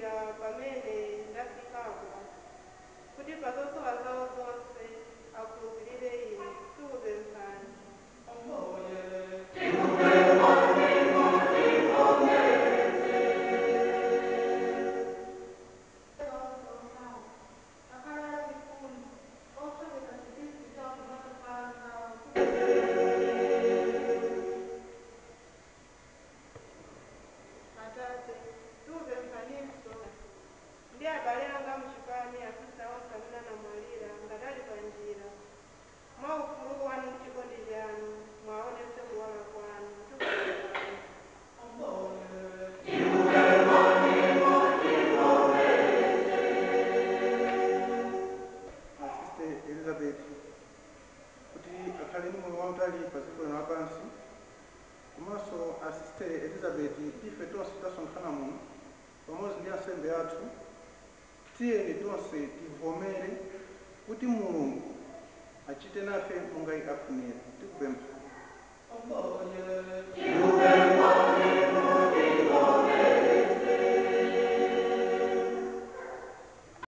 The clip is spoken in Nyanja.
Kufikira pamene ndafikapo, kuti pazosowa zawo zonse akhulupirire inu. Tikupemphani. Atate, tikupemphaninso ndi abale anga muchipani, asista onse amene anamwalira ngatali pa njira, mwa ufulu wanu ndi chikondi chanu mwaonetse kuwala kwanu. Tikupemphani. Asiste Elizabeth kuti akhale ndi moyo wautali pa dziko lino lapansi, komanso asiste Elizabeth, ife tonse tasonkhana muno pamodzi ndi ansembe athu, tiyeni tonse tivomere kuti Mulungu achite nafe monga afunira. Tikupempha.